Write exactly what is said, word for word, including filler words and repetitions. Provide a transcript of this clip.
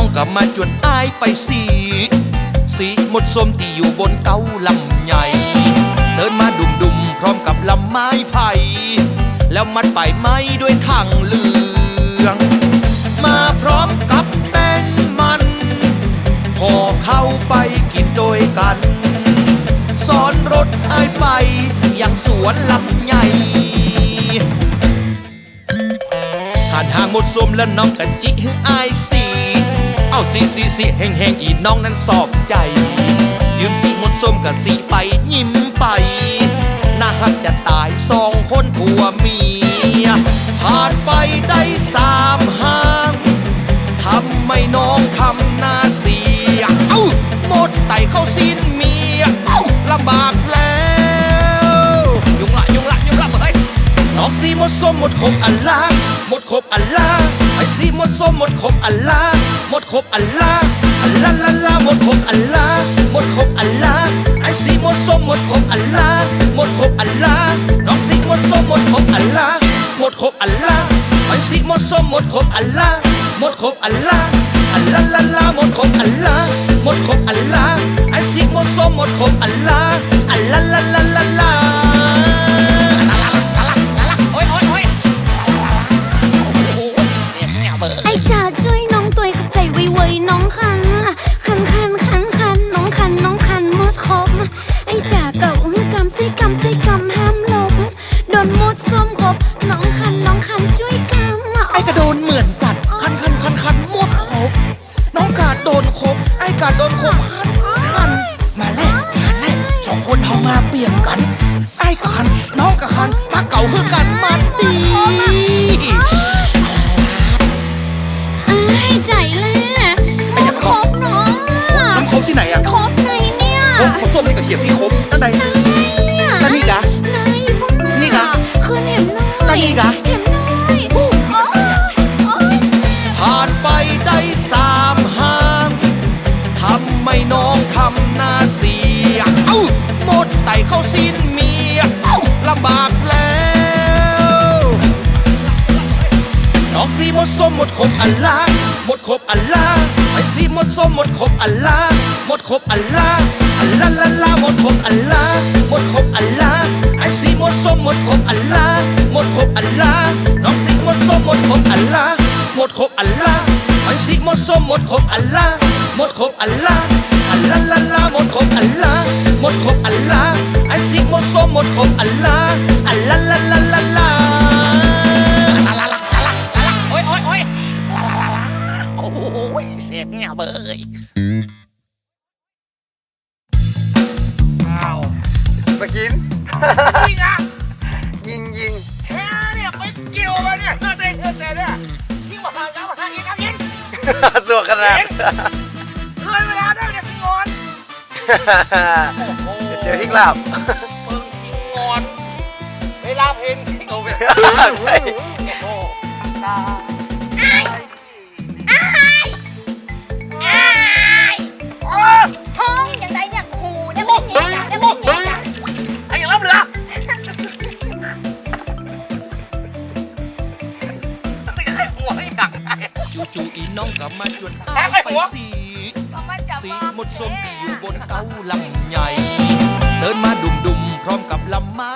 องก็มาจวนอ้ายไปซี้ ซี้มดส้มตี้อยู่บนเก๊าลำใหญ่ เดินมาดุ่มๆ พร้อมกับลำไม้ไผ่ แล้วมัดป๋ายไม้ด้วยถังเหลือง มาพร้อมกับแป้งมัน ห่อเข้าไปกิ๋นตวยกั๋น ซ้อนรถอ้ายไปยังสวนลำใหญ่ หันหางมดส้มแล้วน้องก็จิหื้ออ้ายซี้ เอาซี้ซี้ซี้แฮงๆ อี่น้องนั้นชอบใจ๋ ยืนซี้มดส้มก็ซี้ไปยิ้มไป น่าฮักจะต๋ายสองคนผัวเมีย ผ่านไปได้สามหาง ทำไมน้องทำหน้าเสีย เอ้า มดไต่เข้าซี้นเมีย เอ้า ลำบากแล้ว ยุ่งละ ยุ่งละ ยุ่งละ เฮ้ย น้องซี้มดส้มมดครบอันละ มดครบอันละ ไอ้ซี้มดส้มมดครบอันละ มดครบอันละ อันละละละ มดครบอันละ มดครบอันละ ไอ้ซี้มดส้มมดครบอันละ มดครบอันละ น้องซี้มดส้มมดครบอันละ มดครบอันละ ไอ้ซี้มดส้มมดครบอันละ มดครบอันละ อันละละละ มดครบอันละ มดครบอันละ ไอ้ซี้มดส้มมดครบอันละ อันละละละละละ โอ๊ย โอ๊ย โอ๊ย โอ้โห เสียงเนี่ยเบอร์ ไอ้จ๋าจ้วยน้องตวย เข้าใจ๋ไวๆ น้องคัน คัน คัน คัน คัน น้องคัน น้องคันมดครบ ไอ้จ๋าเก่าหื้อกำ จ้วยกำ จ้วยกำห้ามหลบ โดนมดส้มครบ น้องคัน น้องคันจ้วยกำ ไอ้ก็โดนเหมือนกั๋น คัน คัน คัน คันมดครบ น้องก็โดนครบ ไอ้ก็โดนครบ คัน คัน มาแล้ว มาแล้ว สองคนเฮามาเปลี่ยนกั๋น ไอ้ก็คัน น้องก็คัน มาเก่าหื้อกั๋นมันดี อ้าย ใจ๋แหละ ไอ้ยัง มดครบน้องอะ มันครบตี้ไหนอะ ครบในเนี่ย ครบ มดส้มนี่ก็เขียนตี้ครบ ตี้ไหน ไหนอะ ตี้นี่กะ ไหน นี่กะ คืนแหมหน่อย ตี้นี่กะ แหมหน่อย โอ๊ย โอ๊ย ผ่านไปได้สามหาง ทำไมน้องทำหน้าเสีย เอ้า มดไต่เข้าซี้นเมีย เอ้า ลำบากแล้ว น้องซี้มดส้มมดครบอันละ มดครบอันละ ไอ้ซี้มดส้มมดครบอันละ มดครบอันละ อันละละละ มดครบอันละ มดครบอันละ ไอ้ซี้มดส้มมดครบอันละ มดครบอันละ น้องซี้มดส้มมดครบอันละ มดครบอันละ ไอ้ซี้มดส้มมดครบอันละ มดครบอันละ อันละละละ มดครบอันละ มดครบอันละ ไอ้ซี้มดส้มมดครบอันละ อันละละละละละ โอ๊ย โอ๊ย โอ๊ย โอ้ย เสียงเนี่ยเบอร์ อ้าว มากิ๋น ยิงอะ ยิง ยิง แค่เนี่ยไปเกี่ยวมาเนี่ย เฮือเตะ เฮือเตะเนี่ย ยิงมาหาน้ำมาหาอีก เอายิง สวกขนาด ยิง เลยเวลาได้เนี่ย ยิงงอน โอ้โห เดี๋ยวเจอพริกลาบ มึงยิงงอน เวลาเพลงพริกเอาไป ใช่ โอ้โห อ้าย อ้าย อ้าย โอ้ ท้องอย่างใดเนี่ย หูเนี่ยไม่มีเนี่ยไม่มีเนี่ย ไอ้อย่างล้ำเหลือ หัวไม่อยากได้ จู่ๆ อี่น้องก็มาจวนอ้ายไปซี้ ซี้มดส้มตี้อยู่บนเก๊าลำใหญ่ เดินมาดุ่มๆ พร้อมกับลำไม้